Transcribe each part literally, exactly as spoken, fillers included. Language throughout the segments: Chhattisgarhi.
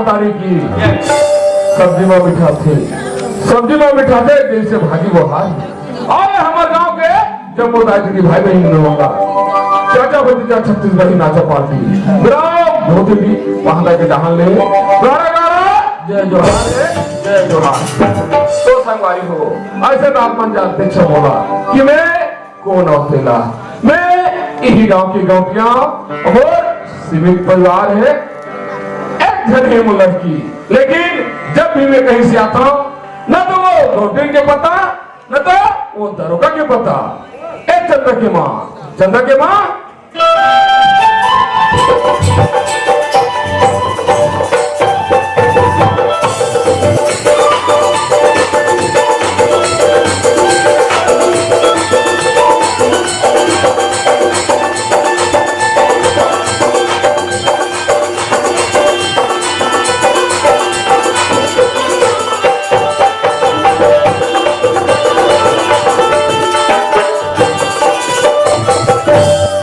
तारी की सब्जी में मिठाथे, सब्जी में मिठाथे, जैसे भाजी वो हार। अउ हमर गांव के जम्मो दाई दीदी भाई बहिन लोगन ला चाचा भतीजा छत्तीसगढ़ी नाचा पार्टी ग्राम भोतली पहांदा के डहान ले गाड़ा गाड़ा जय जोहार रे, जय जोहार। तो संगवारी हो, अइसे तो आप मन जानते छो मोला कि मैं कोन अउ तेला। मैं इही गांव के गौंटिया अउ सीमित परिवार हे, एक झन हे मोर लड़की। लेकिन जब भी मैं कहीं से आता हूं, न तो वो गौंटिन के पता, न तो वो दरोगा के पता। ए चंदा के मां, चंदा के मां,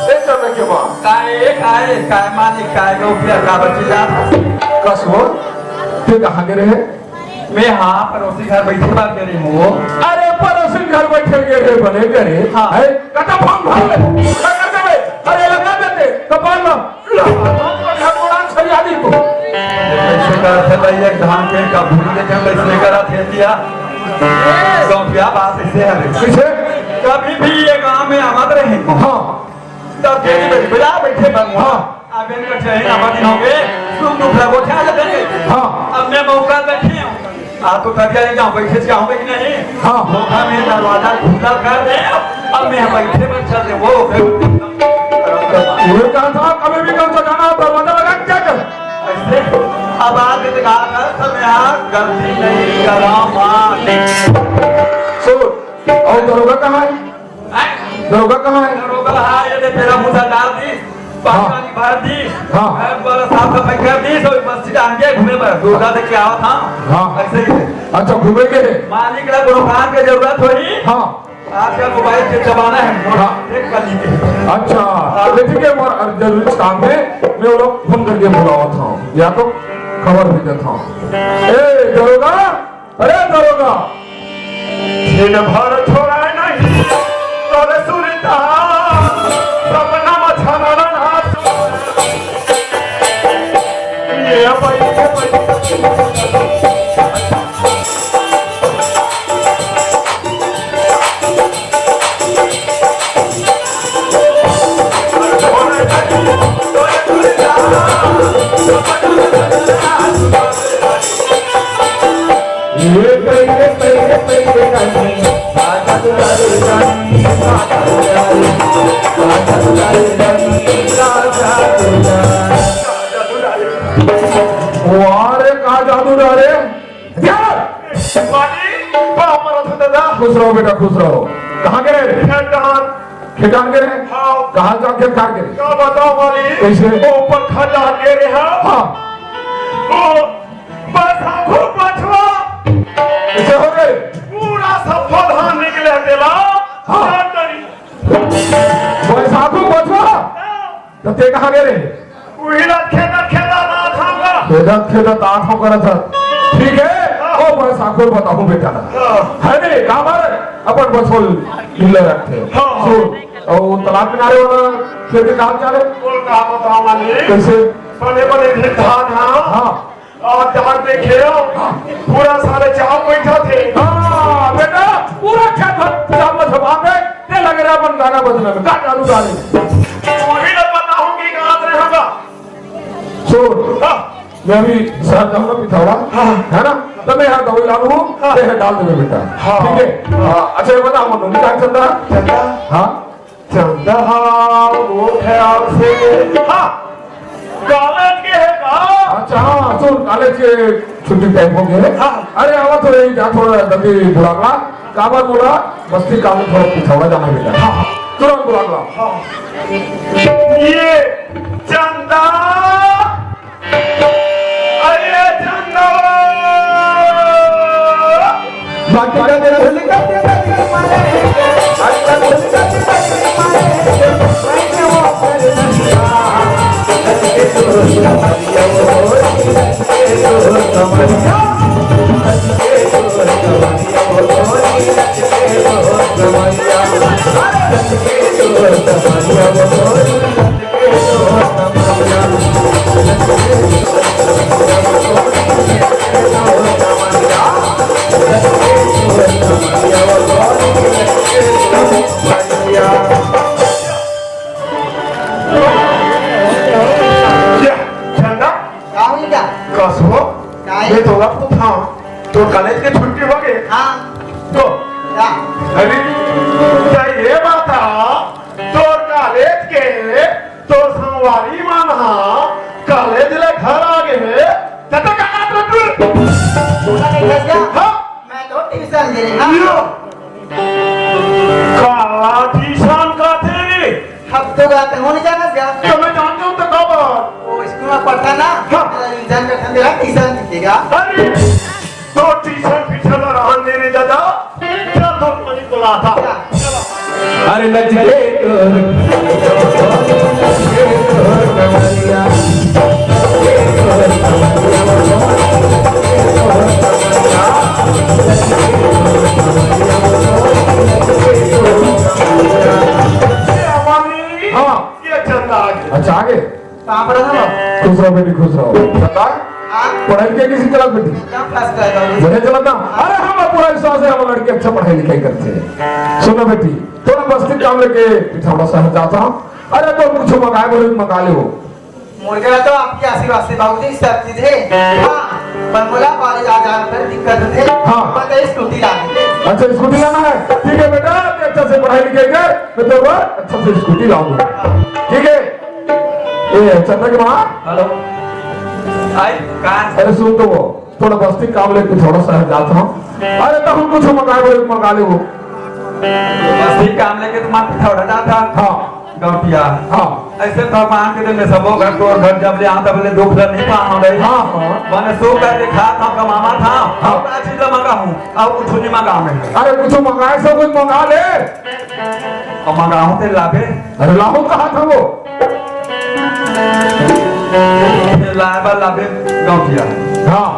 ए चंदा के मां। काय, काय, काय माने, काय गो पिया का बच्चे जात? कस हो? ते कहां गे रहे? मैं हां परोसी घर बइठे बर गे रहे हंव। अरे परोसी घर बइठे गे रहे, बने गे रहे। हां। है? कटा भंग भंग। का कर देबे? अरे लगा देते, कपाल में। ला, हम तो घर उड़ान छरिया दी तू। कइसे करथे भाई, एक धान के का भूरी देखे, कइसे करत हे दिया? तो क्या बात अइसे हरे? कइसे? कभी भी ये गांव में आवत रहे। हां। तब के भी बइठे, बइठे बन। हां। अब इनका चाहिए ना, बड़ी होगे, सुख दुख लगो, क्या लगेंगे? हां। अब मैं मौका बैठे हूं। आप तो तबिया नहीं जाओ, बैठे से होंगे कि नहीं? हां। धोखा में दरवाजा खुला कर दे, अब मैं बैठे बैठा दे, वो फिर वो कहा था, कभी भी कहा था, जाना, दरवाजा लगा के क्या कर? ऐसे, अब आज इनका था, सब यहाँ गलती नहीं करा मान। सुन, अउ दरोगा कहां हे? हैं? दरोगा कहां हे? दरोगा हा, ये दे तेरा मुंह डाल दी, पानी हां। वानी भर दी, हां। घर द्वार साफ सफाई कर दी, सब मस्जिद आगे घूमे बर, दुर्गा देख के आवत हां। हां। अइसे ही। अच्छा, घूमे के हे? मालिक ला कोनो काम के जरूरत होही। हां। आजकल मोबाइल के जमाना हे, हां। देख कर लीजिए। अच्छा, हां। लेकिन ये हमारा जरूरी काम हे, मैं वो लोग फोन करके बुलावत हंव, या तो खबर भेजत हंव। ए, दरोगा, अरे दरोगा, दिन भर छोड़ाय नहीं तोरे सुरता, सपना में छनरन हाथ। ये बैठ, बैठ। वाह रे, का जादू डारे। वाली, बाप मरत हो दादा। खुश रहो बेटा, खुश रहो। कहाँ गे रहे? खेत डहान। खेत डहान गे रहे? हाँ। कहाँ जा खेत डहान गे रहे? का बताओ वाली? कैसे? वो ऊपर खल डहान गे रहे, हाँ। हाँ। वो बैसाखू पछवा। कैसे हो गए? पूरा सफा धान निकले तेला। हाँ। जान नहीं। बैसाखू पछवा? हाँ। त ते कहाँ गे रहे? उही ला खेदत खेदत आत हँव गा। खेदत खेदत आत हँव करत हस। ठीक हे, हाँ। ओ बैसाखू ल बताहूँ बेटा। हाँ। हे नहीं, काबर अपन बछवा ल ढीला रखथे। हाँ, हाँ। सुन, अउ तालाब किनारे वाला खेत के का हाल चाल हे? बोल, का बतावँव मालिक? कैसे? बने बने धान, हाँ। हाँ। अउ धान देखे हो, पूरा साले चाप बइठा थे। हाँ, बेटा, पूरा खेत भर चाप में छपा दे, ते लगे रहे अपन गाना बजना में, का चालू डाले। वही ना पता होगी कहाँ से होगा। सुन, हाँ। मैं अभी शहर जाऊंगा पिथौरा, हाँ। है ना? तो मैं यहाँ दवाई ला लूँ, हाँ। ते यहाँ डाल देबे बेटा। हाँ। ठीक है? हाँ। हाँ, अच्छा ये बता, हम लोग निकाल चंदा? चंदा? हाँ। चंदा हा, वो ख्याल से, हाँ, कॉलेज के हे का? अच्छा, हाँ, सुन, कॉलेज के छुट्टी टाइम हो गया है। हाँ। अरे, आवा तो यही जा, थोड़ा जल्दी बुला ला। काबर बोला, बस्ती काम में थोड़ा पिछाड़ा जाना है बेटा। हाँ, हाँ। तुरंत बुला ला। हाँ। ये चंदा अरे चंदवा! बाकी का तेरा झुलका, तेरा झुलका, तेरा झुलका, तेरा झुलका, तेरा झुलका। चंदा, का होई का? कस हो? काय? मैं तोला पूछत हंव, तोर कॉलेज के छुट्टी होगे? हाँ। तो? का? अरे, त ये बता, तोर कॉलेज के, तोर संगवारी मन ह कॉलेज ले घर आ गे हे, त तैं का करत रहे? पूरा नहीं घस गया? हाँ। मैं तो ट्यूशन दे रहे, हाँ। यो। काला ट्यूशन का थे? अब तो गा तैं नहीं जानत का? त मैं जानत हंव त काबर? वो स्कूल में पढ़थंव ना, हाँ। रिवीजन करथंव, तेला ट्यूशन दिखेगा। अरे, तो ट्यूशन पीछे तो रहन दे रे दादा। चल, तो पानी को लाता। अरे, नच के तोर, तोर कमरिया। हाँ। ये चंदा आ गया। अच्छा, आ गए। कहाँ पढ़ा था बाबू? खुश रहो बेटी, खुश रहो। सरदार, हाँ? पढ़ाई के किसी चलत बेटी? एकदम first class बाबू। बढ़िया चलत ना? अरे, हम पूरा विश्वास है, हम लड़के अच्छा पढ़ाई लिखाई करते हैं। सुनो बेटी, थोड़ा बस्ती काम लेके पिथौरा शहर जाता हूँ। अरे, तो कुछ मंगाए बोले, मंगा ले वो। मोर करा तो आपके आशीर्वाद से बाबूजी सब चीज है। हाँ, पर मोला कॉलेज आ जाए पर दिक्कत होथे। हाँ। पर तो स्कूटी ला दे। अच्छा, स्कूटी लाना है? ठीक है बेटा, मैं अच्छा से पढ़ाई लिखाई कर, मैं तो अच्छा से स्कूटी लाऊंगा। ठीक है। ए, चंदा के माँ। हेलो। आई, कहाँ? अरे सुन तो वो, थोड़ा बस्ती काम लेके पिथौरा शहर जाता हूँ। अरे तो हम कुछ मंगाए बोले, मंगा ले वो। बस्ती काम लेके तो मैं पिथौरा जाता। हाँ। गौटिया। हाँ। ऐसे भगवान के दिन में सबो घर, तोर घर जब ले आऊं, तब ले दुख ल नहीं पाऊं रे। हाँ, हाँ। मने सो कर के खात हंव, कमावत हंव। हाँ। अउ का चीज ल मंगाहूं? अउ कुछ नहीं मंगाहूं मैं। अरे कुछ मंगाए से कुछ मंगा ले। अउ मंगाहूं ते लाबे। अरे लाहूं कहा था वो? ते लाए बर लाबे गौटिया। हाँ।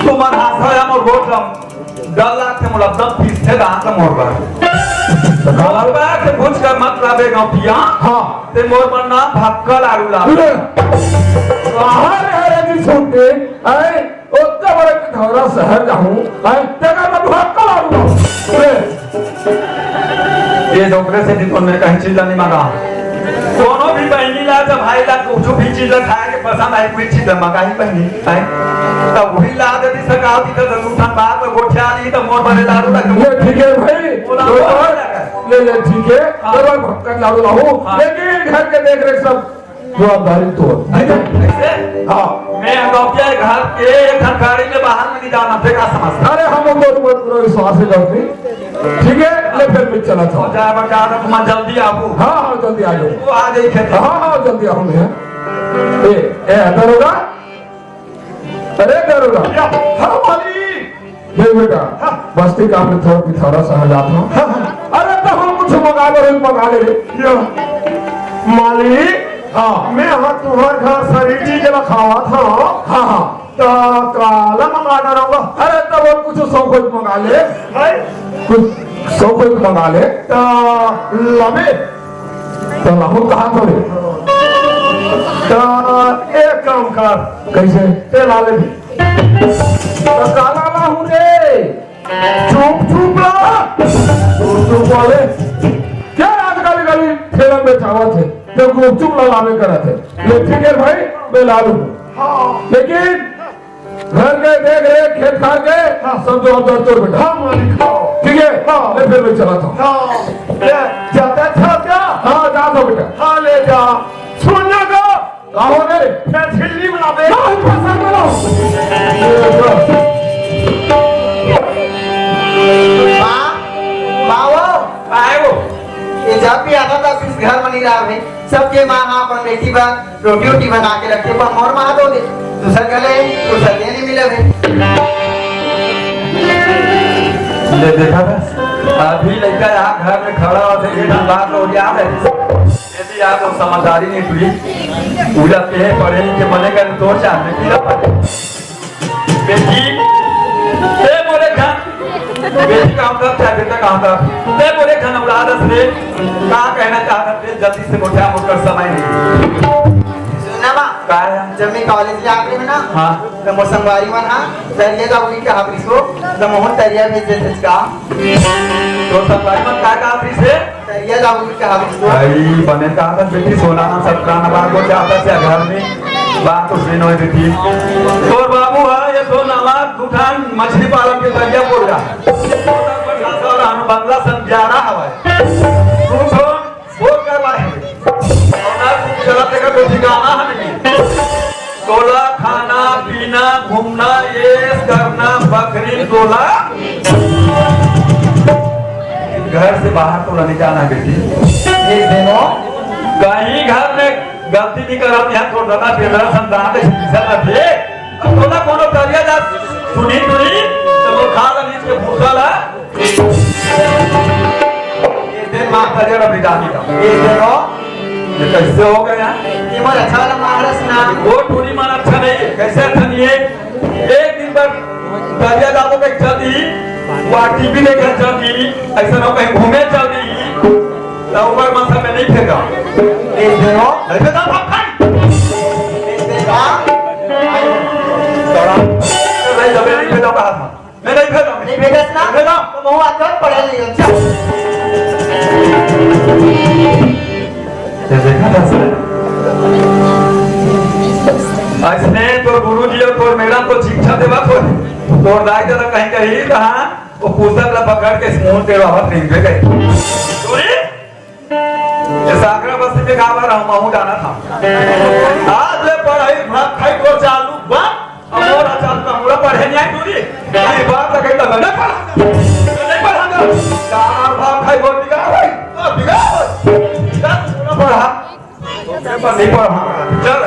तुमन हाथ या मोर गोठ ल डर लागथे मोला, एकदम पीसथे दांत मोर बर। मोर बर से पूछ कर मत लाबे गौटिया। हाँ। ते मोर बर ना भक्कल आलू ला। अरे, कहाँ रे हरे जी सुनते, आए, ओत्ते बड़े पिथौरा शहर जाहूँ, आए, तेरा ना भक्कल आलू ला। अरे। ये डोकरे से दिन में कहीं चीज नहीं मांगा। कोनो भी बहनी ला, जब भाई ला, कुछ भी चीज ला खाए के पसंद आए, कोई चीज ला मंगाही बहनी। हैं? तब वही ला देती सरकार की, तो दू ठन बार में गोठिया ली, तो मोर बड़े लाडू लगे। ले, ठीक है भाई, बोला, कोई बोला बात लगा। ले, ले, ठीक है, हाँ। कोई बात भक्कन लाडू लाहू, हाँ। लेकिन घर के देख रेख सब जवाबदारी तो, ठीक है? ऐसे? हाँ। मैं हम लोग के घर के एक ठन गाड़ी में बाहर में नहीं जाना, फिर का समझ? अरे, हम लोग तो पूरा विश्वास है करते, ठीक है? ले, फिर मैं चला था। और जाए बचा, तो तुम जल्दी आबू। हाँ, हाँ, जल्दी आ जाओ। वो आ जाए खेत। हाँ, हाँ, जल्दी आऊँ मैं। ए, ए, दरोगा, अरे दरोगा। या, हाँ, मालिक। देख बेटा, हाँ। बस्ती काम में थोड़ा पिथौरा शहर जात हंव। हाँ, हाँ। अरे, तो हम कुछ मंगा ले, मंगा ले रे। या, मालिक, हाँ। मैं हाँ तुम्हार घर सरी चीज ला खावत हंव। हाँ, हाँ। तो काला मंगा डालूंगा। अरे, तो वो कुछ सौ कुछ मंगा ले। है? कुछ सौ कुछ मंगा ले। तो लबे। तो लाहू कहा थोड़े। तो एक काम कर। कैसे? ते ला ले भी। तो काला लाहू रे। चुप चुप ला। चुप चुप वाले। क्या आजकल गली ठेला में चावत है? तो गुपचुप ला लावे करत है। ये ठीक है भाई, मैं ला लूँ। हाँ। लेकिन घर के देख रेख, खेत खार के, हाँ। सब जवाबदार तोर बेटा। हाँ, मालिक, हाँ। ठीक है? हाँ। ले फिर मैं चला था। हाँ, ले, जाता था क्या? हाँ, जा दो बेटा। हाँ, ले जा। सुन ना गो। का हो रे? मैं झिल्ली में ना दे। नहीं, पैसा करो। माँ, माँ वो। आए वो। ये जब भी आता था, इस घर में नहीं रहा भाई। सबके माँ हाँ अपन बेटी बा। रोटी वोटी बना के रखे, पर मोर माँ तो दे, दूसर गले, दूसर के नहीं मिले भाई। ले देखा था, अभी लड़का यहाँ घर में खड़ा होते, ये बात हो गया है। यदि आप लोग समझदारी नहीं हुई, उला के पढ़े लिखे बने कर तोर चाह बेटी ला पढ़े। बेटी, ते बोले खान, बेटी काम कर, चाहे बेटा काम कर, ते बोले खान औलाद हस रे, का कहना चाहत हस रे, जल्दी से मोटा मोटर समय नहीं। सुनना बा, का है? जब मैं कॉलेज ले आखिरी में ना, हाँ। तो मोर संगवारी मन हा, तरिया जाबो कहिके हाबरिस हो, तो मोहन तरिया भेज देते का? तो संगवारी मन का कहा फिर से? तरिया जाबो कहिके हाबरिस हो। भाई, बने कहा था बेटी, सोना ना सटका ना बार को चाहता से घर में बात उसने नोए बेटी। तोर बाबू है, ये दो नवा दुकान मछली पालन के तरिया बोल रहा। छोटा सा हम बंगला सन ग्यारह हवा है। तू तो बोल कर लाए। और ना तू चला तेरा कोई ठिकाना है नहीं। तोला खाना, पीना, घूमना, ऐश करना, बकरी तोला। घर से बाहर तोला नहीं जाना है बेटी। ये देखो। कहीं घर में गलती नहीं करा, यहाँ तो दादा बेटा संतान के शिक्षा ना दे। अब तोला कोनो करिया जा सुनी सुनी, तो वो खा ला नीचे भूसा ला। ये दिन माफ कर देना बेटा, बेटा। ये देखो। ये कैसे हो गया? ये मोर अच्छा वाला महाराज ना। वो टूरी मन अच्छा नहीं है। कैसे अच्छा नहीं है? एक दिन भर दरिया जाबो के चल दी, वहाँ टीवी देखे चल दी, ऐसा ना कहीं घूमे चल दी, तो ऊपर मन सब में नहीं फेंका। ये देखो। नहीं फेंका, भाग, भाग। ये देखो। थोड़ा। नहीं, जब नहीं फेंका, कहा था। मैं नहीं भेजा। नहीं भेजस ना? भेजा। तो महू आकर पढ़े नहीं, अच्छा। ये देखा था सर? अइसने तोर गुरुजी अउ तोर मैडम तो शिक्षा देवा को, तोर दाई दादा कहीं कहीं कहाँ वो पुस्तक ला पकड़ के स्कूल के बाहर फेंक दे गए। सुनी? ये साकरा बस्ती में का बार हम महू जाना था। आज ले पढ़ाई भात खाई को चालू बा। अब मोर चालू का मोला पढ़े नहीं आई टूरी। ये बात लगे तो मैं नहीं पढ़ा। मैं नहीं पढ़ा ना। चार भात खाई बोल दिया भाई। तो दिया। दस पूरा पढ़ा। मैं पर नहीं पढ़ा। चल।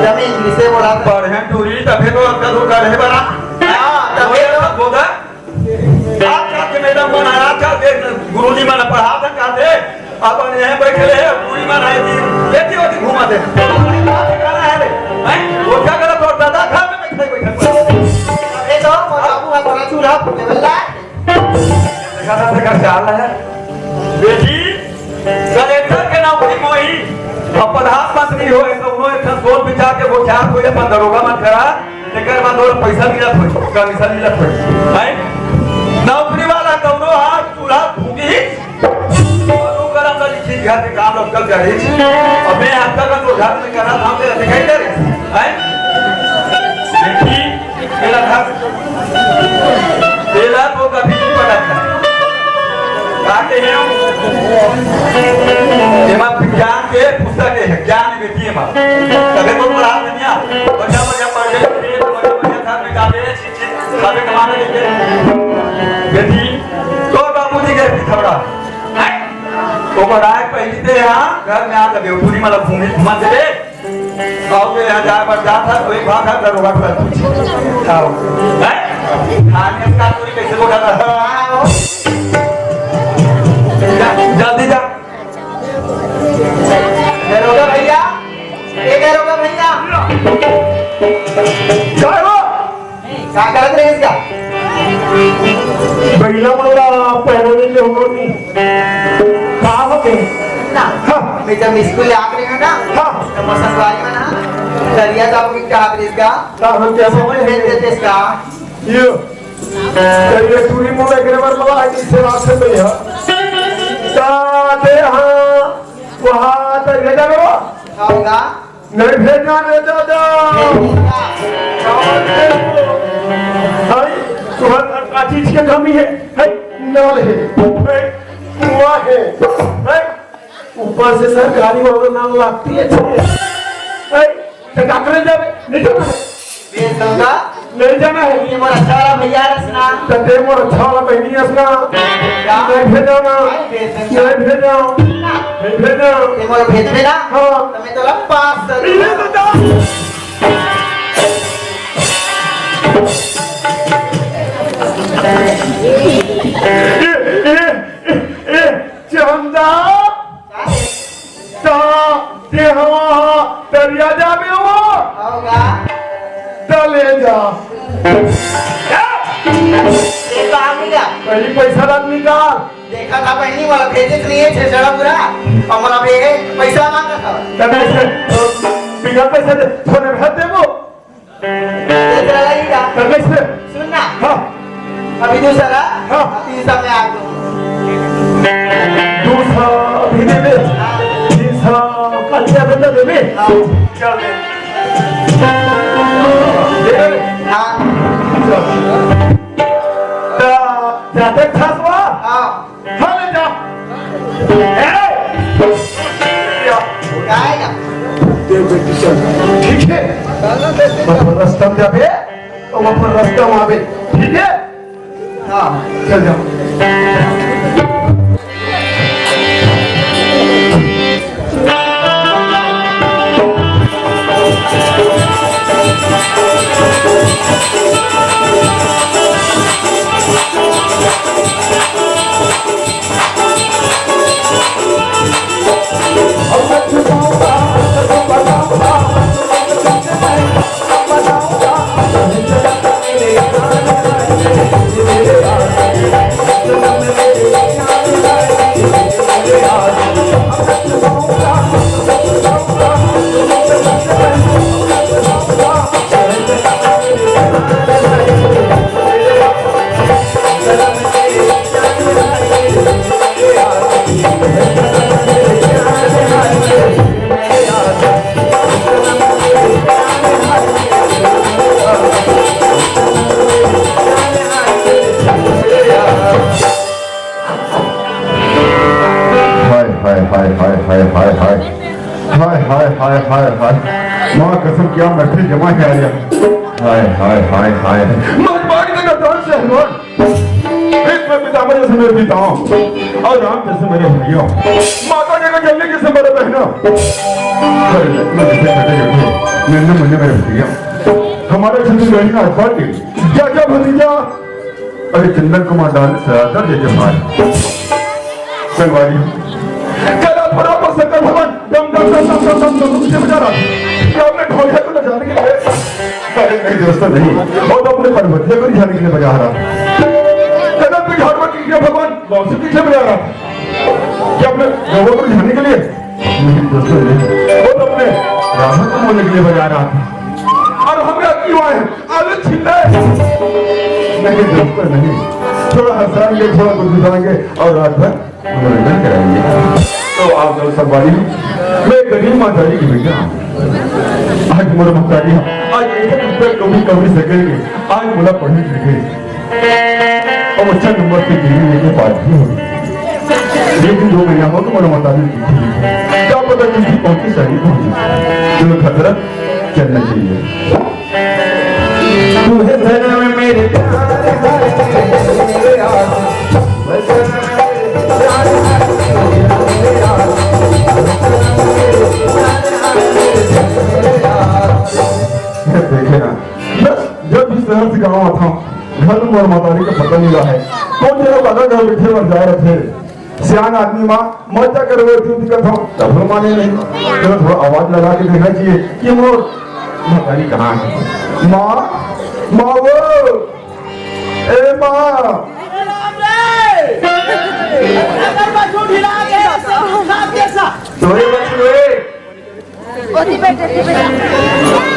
जमीन जिसे बोला। पढ़े टूरी तभे तो अक्का धोखा रहे बड़ा। हाँ, तभे तो। बोला। आज के मैडम मन आया, आज के गुरुजी मन पढ़ा था का थे। अब यहीं बैठे रहे, पूरी मन आई थी। ये थी होती घुमा दे। बात करना है रे। हैं? वो क्या करे तो दादा घर में बैठे बैठे। तभे तो बाबू का थोड़ा चूल्हा फूटे वाला है। देखा था, देखा चाल है। बेटी, कलेक्टर के नौकरी मोही, अब प्रधानमंत्री होए, कौनो एक ठन सोच विचार के होशियार कोई अपन दरोगा मन करा, तेकर बाद ओला पैसा मिलत होई, कमीशन मिलत होई। हैं? नौकरी वाला कौनो हाथ चूल्हा फूकी, और ऊ करम वाली चीज घर के काम लोग कर करी। अब मैं आपका का तो घर में करा था, मेरा दिखाई दे रही। हैं? बेटी, मेरा घर तेला तो कभी नहीं पटकना। ताके हे हम? एमा ज्ञान के पुस्तक हे, ज्ञान बेटी एमा। तभे तो पढ़ा दुनिया, बढ़िया बढ़िया पढ़े, बढ़िया बढ़िया घर में जाबे, अच्छी चीज खाबे कमाबे लेके। बेटी, तोर बाबूजी के भी थोड़ा। ओकर आए पहली ते यहाँ घर में आ तबे, पूरी मतलब घूमी घुमा दे। आओ के यहाँ जाए बर जात हस, वही भाग हस, दरोगा के पूछ। आओ। हैं? खाने का पूरी कैसे बोला था? जल्दी जा। दरोगा भैया, ए दरोगा भैया। का हो? का करत रहिस का? बइला मन ला पैरा नइ लेहूं नी। का होगे? ना। हाँ। मैं जब स्कूल ले आत रहेंव ना, हाँ। तो मोर संगवारी मन हा, तरिया जाबो कहिके कहत रहिस का? का हम क्या समझ भेज देतेस का? ये, तो ये टूरी मोला एकरे बर मला आई से रात से भैया। का दे हाँ, वहाँ तरिया जाबो? खाऊंगा। नहीं भेजना रे दादा। हाय, तुम्हारा का चीज के कमी है? है, नल है, है, कुआं है, है, ऊपर से सरकारी वाला नल लगती है, है, तो का करे जाबे? नहीं जाना है। बेस होगा। नहीं जाना है। ये मोर अच्छा वाला भैया रसना। तो दे मोर अच्छा वाला बहनी रसना। क्या? नहीं भेजना। नहीं भेजना। नहीं भेजना। ना। नहीं भेजना। ये मोर भेजबे ना। हाँ। तो मैं तोला पाँच सौ ए, ए, ए, ए, ए, चंदा। का रे? ता, ते हवा, तरिया जाबे वो। होगा। ता ले जा। ये तो आ गया। पहली पैसा ला निकाल। देखा था बहिनी, मोला भेजे तो नहीं है, छेछड़ा पूरा। और मोला भे-, पैसा मांगा था। तब ऐसे, बिना पैसा दे, थोड़े घर देबो। ये चला ही जा। तब ऐसे। सुन ना। हाँ। अभी दूसरा। हाँ। तीसरा में आ गया। दूसरा भी दे दे। हाँ। तीसरा कल क्या बंदा देबे? हाँ। चल दे। दे दे। हाँ। चल। ता, जाते खास बा? हाँ। हाँ, ले जा। ए! या। काय ना? देव बेटी चल। ठीक है। अपन रास्ता में जाबे, तो अपन रास्ता में आबे। ठीक है? हाँ। चल जाओ। हाय, हाय, हाय, हाय। हाय, हाय, हाय, हाय। माँ कसम, क्या महफिल जमा है आज। हाय, हाय, हाय, हाय। मैं बाड़ी का गद्दार शहरवान। भीष्म पितामह जैसे मेरे पिताओं और राम जैसे मेरे भाइयों, माता जी का जल्दी जैसे मेरे बहनों। अरे, मैं जैसे बेटे जैसे, नन्हे मुन्ने मेरे भैया। हमारे छत्तीसगढ़ी में अखबार के क्या क्या भतीजा। अरे चंदन कुमार दान सरासर जय जय भाई। संगवारी हो। कला थोड़ा पर शंकर भगवान डम डम डम डम डम डम डम से बजा रहा था। क्या अपने ढोलक को बजाने के लिए? अरे नहीं दोस्तों नहीं, वो तो अपने पार्वतिया को रिझाने के लिए बजा रहा था। कदम पे झाड़ पर टिक गया भगवान बांसुरी से बजा रहा था। क्या अपने गौवा को रिझाने के लिए? नहीं दोस्तों नहीं, वो तो अपने राधा को मोहने के लिए बजा रहा था। और हम क्या क्यों आए हैं? आलू छिंदे। नहीं दोस्तों नहीं, थोड़ा हंसाएंगे, थोड़ा गुदगुदाएंगे और रात भर मनोरंजन कराएंगे। तो आप लोग सब वाली, मैं गरीब महतारी की बेटा हूँ। आज मोर महतारी, आज एक रुपये कमी कमी सकेंगे, आज मोला पढ़ी लिखे और अच्छा नंबर से गिरी लेके पास भी हो। लेकिन दो महीना हो तो मोर महतारी की थी। क्या पता किसकी पहुंची, सही पहुंची। जो खतरा चलना चाहिए। तू है सनम मेरे प्यार, मेरे यार। देखे ना, बस जब भी शहर से गाँव आता हूँ, घर में मोर महतारी का पता नहीं रहा है। कौन जगह बगल घर बैठे और जा रहे थे। सियान आदमी माँ, मत जा कर वो क्यों दिक्कत हो, तब हम माने नहीं। चलो थोड़ा आवाज लगा के देखना चाहिए कि मोर महतारी कहाँ है। माँ, माँ वो, ए माँ। तोरे बच्चू रे।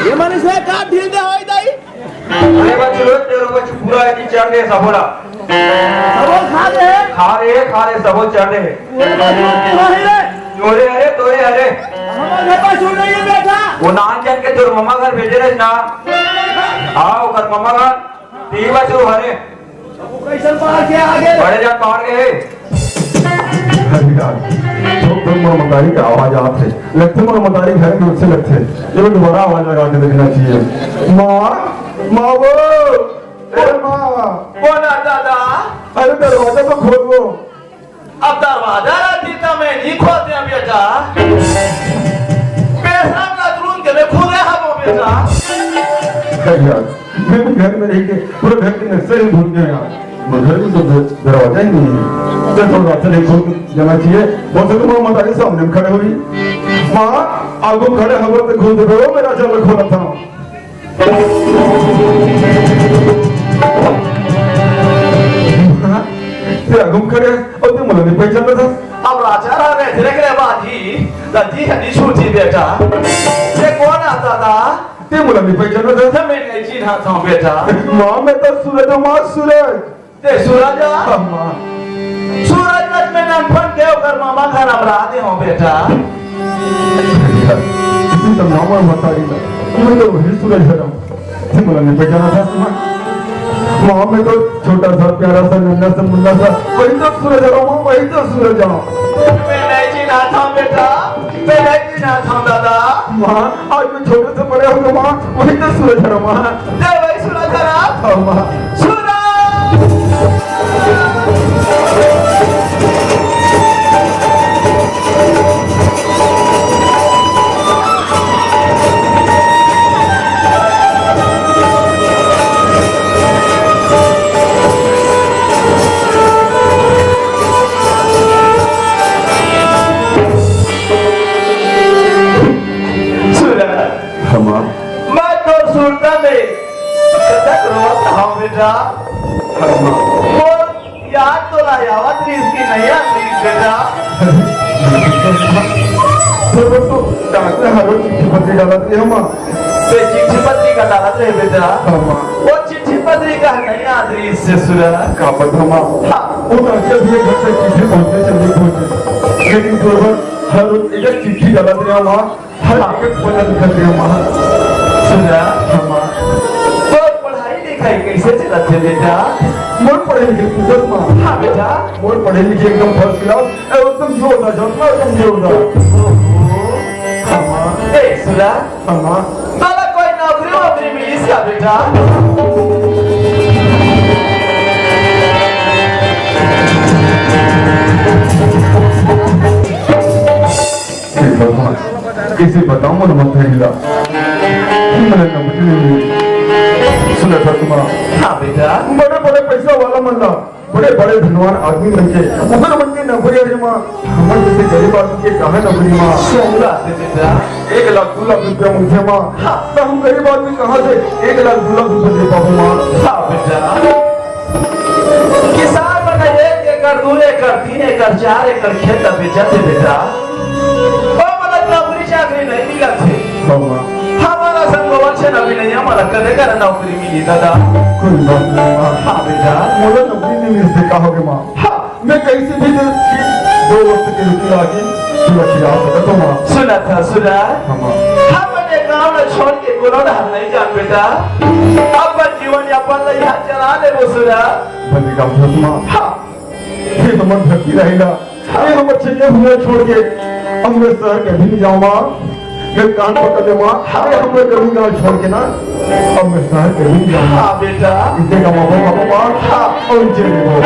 ये माने से का ढील दे होई दाई? अरे बच्चू रे, तेरे बच्चू पूरा है कि चढ़ दे सबोला। सबो खा ले। खा ले, खा ले, सबो चढ़ दे। पूरे बच्चू की होई रे। तोरे हरे, तोरे हरे। हमारे घर पर सुन नहीं है बेटा। वो नान जान के तोर मम्मा घर भेजे रहे ना। हाँ, ओकर मम्मा घर। तीन बच्चू हरे। कैसन बाहर के आगे? बड़े जान बाहर के हे। अरे यार, ठोक ठोक मोर मतारी का आवाज आत हे। लगथे मोर मतारी घर के ओर से लगथे। ये दोबारा आवाज लगा के देखना चाहिए। माँ, माँ वो, ए माँ। बोला दादा। अरे दरवाजा तो खोल वो। अब दरवाजा रहती तो मैं नहीं खोलते बेटा। बेशक नजरून अरे यार, मैं भी घर में रह के पूरे घर के नक्शे ही भूल गया यार। मैं घर में तो द-, दरवाजा ही नहीं है। चल, थोड़ा रास्ता नहीं खोल के जाना चाहिए। बहुत से तो माँ मतारी सामने में खड़े हुई। माँ, आगू खड़े हवा पे घूम दे, वो मेरा चल खोला था। ते आगू खड़े, और ते मला नहीं पहचानता था। अब राजा रहा रे, तेरे के बाजी, दादी हनी छूटी बेटा। ये कौन आता था? ते मोला नहीं पहचानत हस? मैं नहीं चिन्हत हूँ बेटा। माँ, मैं तो सूरज हूँ, माँ, सूरज। ते सूरज? हाँ, माँ। सूरज तक मैं नानपन के ओकर मामा घर हम रहा दे हूँ बेटा। इसी तो मामा बता रही था। मैं तो वही सूरज हूँ। ते मोला नहीं पहचानत हस, माँ? माँ, मैं तो छोटा सा, प्यारा सा, नन्हा सा, मुन्ना सा, वही तो सूरज हूँ, माँ, वही तो सूरज हूँ। मैं नहीं चिन्हत हूँ बेटा, मैं नहीं चिन्हत हूँ दादा। माँ, आज मैं छोटे से बड़े हो गया, माँ, वही तो सूरज हूँ, माँ। ते वही सूरज हूँ। हाँ, माँ। सूरज! सूरज। हाँ, माँ। मैं तो सुरता में कतक रोवत हूँ बेटा। हाँ, माँ। मोर याद तोला आवत रहिस कि नहीं आवत रहिस बेटा? तो डॉक्टर हर रोज चिट्ठी पत्री डालत रहे, माँ। ते चिट्ठी पत्री का डालत रहे बेटा? हाँ, माँ। वो चिट्ठी पत्री का नहीं आवत रहिस से सूरज। का पता, माँ? हाँ। वो डॉक्टर भी एक घर से चिट्ठी पहुँचे, चली पहुँचे। लेकिन तोर बर हर रोज एक चिट्ठी डालत रहे, माँ। हर एक पन्ना लिखत रहे, माँ। सूरज। हाँ, माँ। तोर पढ़ाई लिखाई कैसे चलत हे बेटा? मोर पढ़ाई लिखाई पूछत, माँ। हाँ बेटा। मोर पढ़ाई लिखाई एकदम first class, ए, एकदम जोरदार चलत हे, एकदम जोरदार। ओहो। हाँ, माँ। ए, सूरज। हाँ, माँ। तोला कोई नौकरी वोकरी मिलिस का बेटा? हे भगवान, कइसे बतावंव मोर मतारी ला? मोला नौकरी नइ मिले। सुनत हस माँ? हाँ बेटा। बड़े-बड़े पइसा वाला मन ला, बड़े-बड़े धनवान आदमी मन के, ओकर मन के नौकरी हे माँ। हमर जइसे गरीब आदमी के कहाँ नौकरी माँ? सही बात हे बेटा। एक लाख दू लाख रुपया मिलथे माँ। हाँ। त हम गरीब आदमी कहाँ से एक लाख दू लाख रुपया दे पाबो माँ? हाँ बेटा। किसान मन एक एकड़, दू एकड़, तीन एकड़, चार एकड़ खेत ल बेचत हे बेटा। ओ, मतलब नौकरी चाकरी नइ मिलत हे। हाँ, माँ। हमर असन गोबर छेना भी नइ हे, हमला कते करा नौकरी मिलही दादा? कोई बात नहीं, माँ। हाँ, बेटा। मोला नौकरी नइ मिलत हे, का होगे, माँ? हाँ। मैं कइसे भी दे, दो वक्त के रोटी लाके तुला खिला सकत हूँ, माँ। सुनत हस, सूरज। हाँ, माँ। हमन ए गाँव ल छोड़ के कोनो डहर नइ जान, बेटा। अपन जीवन यापन ल इहाँ चला लेबो, सूरज। बने का भूत, माँ। हाँ। ये हमर धरती रहेला, ये हमर छइया भुइयां छोड़ के अब मैं शहर कभी नइ जावंव माँ। मैं कान पकड़ ले माँ, ये हमर गली गाँव छोड़ के ना, अब मैं शहर कभी नइ जावंव माँ। हाँ बेटा। इसे कमाबो, खाबो माँ, हाँ। अउ जी लेबो।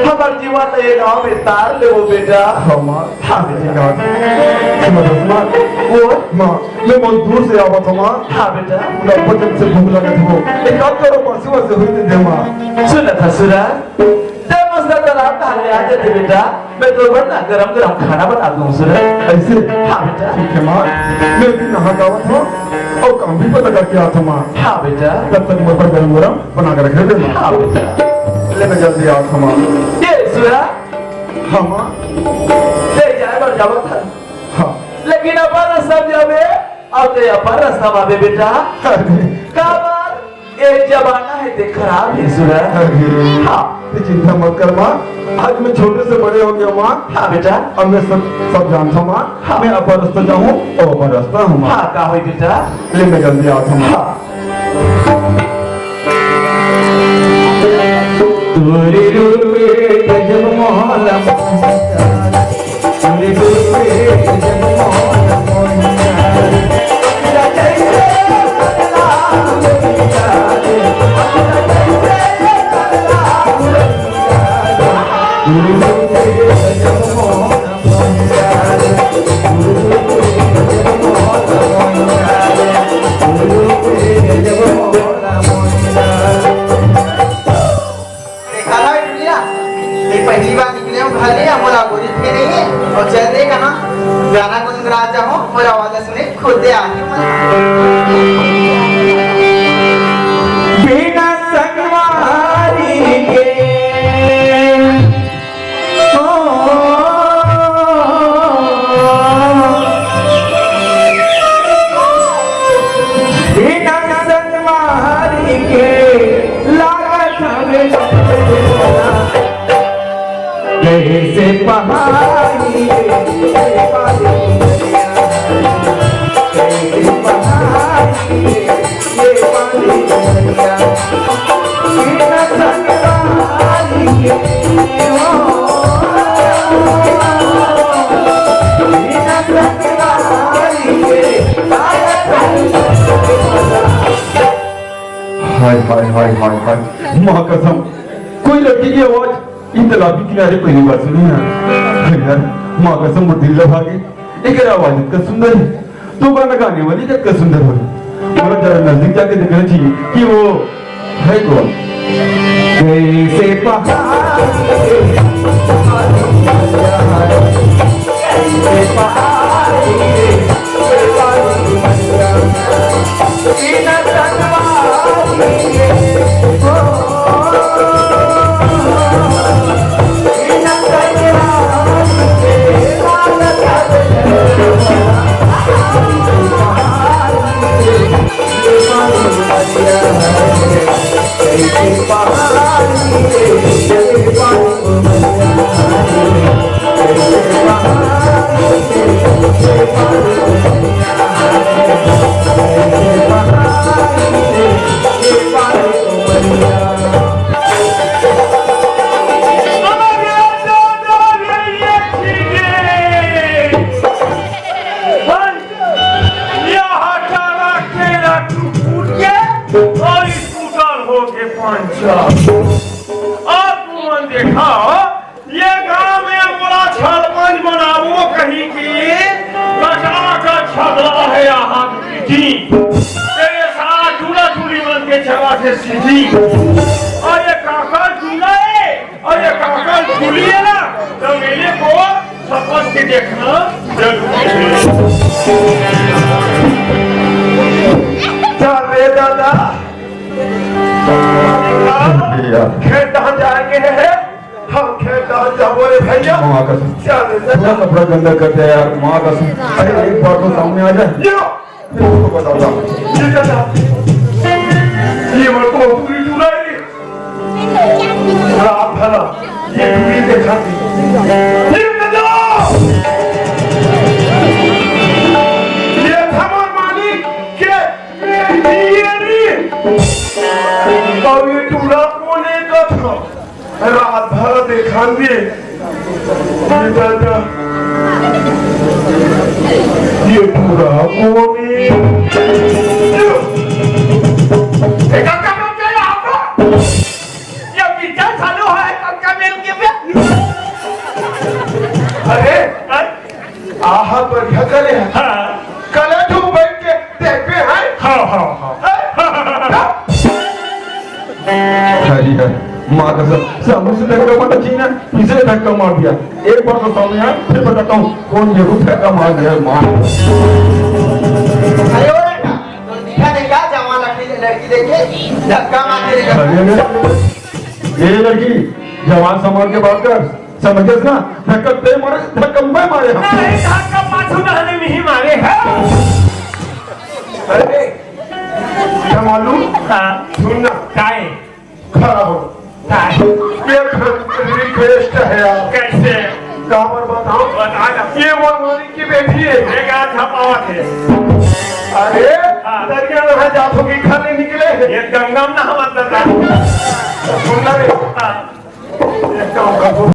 हमर जीवन ल ये गाँव में तार लेबो बेटा। हाँ माँ। हाँ बेटा। इसे कहा, सुनो दोस्त माँ, वो माँ, मैं बहुत दूर से आवत हूँ माँ। हाँ बेटा। मोला बहुत जन से भूख लगत हे। एक काम करो, मासी वासी हुई दे दे माँ। सुनत हस सूरज। ते मस्त तलाब नहा ले आ जाते बेटा, मैं तोर बर ना गरम गरम खाना बना दूँ सूरज। अइसे? हाँ बेटा। ठीक हे माँ, मैं भी नहा के आवत हूँ अउ काम भी पता करके आवत हूँ माँ। हाँ बेटा। तब तक मोर बर गरम गरम बना के रख दे माँ। हाँ बेटा। ले मैं जल्दी आवत हूँ माँ। ए सूरज। हाँ माँ। ते जाए बर जावत हस। हाँ। लेकिन अपन रस्ता में जाबे, अउ ते अपन रस्ता में आबे बेटा। अरे। काबर? ए जमाना हे ते खराब हे सूरज। अरे, हाँ। ते चिंता मत कर माँ, आज मैं छोटे से बड़े हो गया माँ। हाँ बेटा। अब मैं सब, सब जानता हूँ माँ। हाँ। मैं अपन रस्ता जाहूँ अउ अपन रस्ता आहूँ माँ। हाँ, का होही बेटा? ले मैं जल्दी आवत हूँ माँ। हाँ। देखा ना बिटिया, ये पहली बार निकले हँव घर ले, मोला बोलिस के नहीं हे। अउ चल दे कहाँ गाना गुनगुना जाहूँ, मोर आवाज सुने खुद दे आही। बिना संगवारी के, ओ, बिना संगवारी के लागत हवे जैसे पहाड़ी, जैसे पहाड़ी। हाय, हाय, हाय, हाय, हाय। माँ कसम, कोई लड़की के आवाज ये तालाब के किनारे पहली बार सुने हँव। हाय यार, माँ कसम, मोर दिल ला भागे। एकर आवाज इतना सुंदर हे, तो गाना गाने वाली कतका सुंदर होही। मोला जरा नजदीक जाके देखना चाहिए कि वो है कौन। कैसे पहाड़, कैसे पहाड़, ये हटारा केरा टूट के और स्कूटर हो के पंचर। अब तुमन देखा, ये गांव में मोला सरपंच बनाबो कही कि कचरा का छदरा है यहाँ की। तेरे साथ चूल्हा चूल्ही मन के चला थे सीधी। और ये काका चूल्हा है, और ये काका चूल्ही है ना, तो मेरे को समझ के देखना जरूरी है। चल रे दादा, भैया। खेत धान जाए के है, हम खेत धान जाबो रे भैया। माँ कसम। चल रे दादा। पूरा कपड़ा गंदा कर दिया यार, माँ कसम। अरे एक बार तो सामने आ जाए। यो। फिर उसको बताऊंगा। ये दादा, ये मेरे को पूरी चुराई। रात भर ये दूरी देखा थी। ये दादा, ये था मोर मालिक के, ये, ये, ये। और ये टूरा कोने का था? रात भर देखा दे। ये दादा, ये टूरा कोने? ए, काका, काका, यहाँ पर। ये पिक्चर चालू है, काका, मेल के पे। अरे, आहा, बढ़िया करे है। हाँ। कले तू बैठ के देखबे है। हाँ, हाँ, हाँ। हैं? हरी है, माँ कसम, सामने से धक्का मारना चाहिए ना, पीछे से धक्का मार दिया। एक बार तो सामने आया, फिर बताता हूँ कौन ये को धक्का मार दिया, माँ। अरे ओ बेटा, तो दिखा दे क्या जवान लड़की, लड़की देख के धक्का मार दे रे। अरे, अरे, ये लड़की, जवान संभाल के बात कर। समझे ना? धक्का ते मारे, धक्का मैं मारे हम। नहीं, धक्का पाछू डालने में ही मारे हैं। अरे, क्या मालूम? हाँ। सुन ना। काय? खड़ा हो। काय? ये request है यार। कैसे? काबर बताओ? बता ना। ये वो हमारी की बेटी है। ये क्या छपावत है? अरे, हाँ। दरिया नहा जात होगी, खाने निकले हैं। ये गंगा में नहावत था। सुन ना रे। हाँ। एक काम कर, वो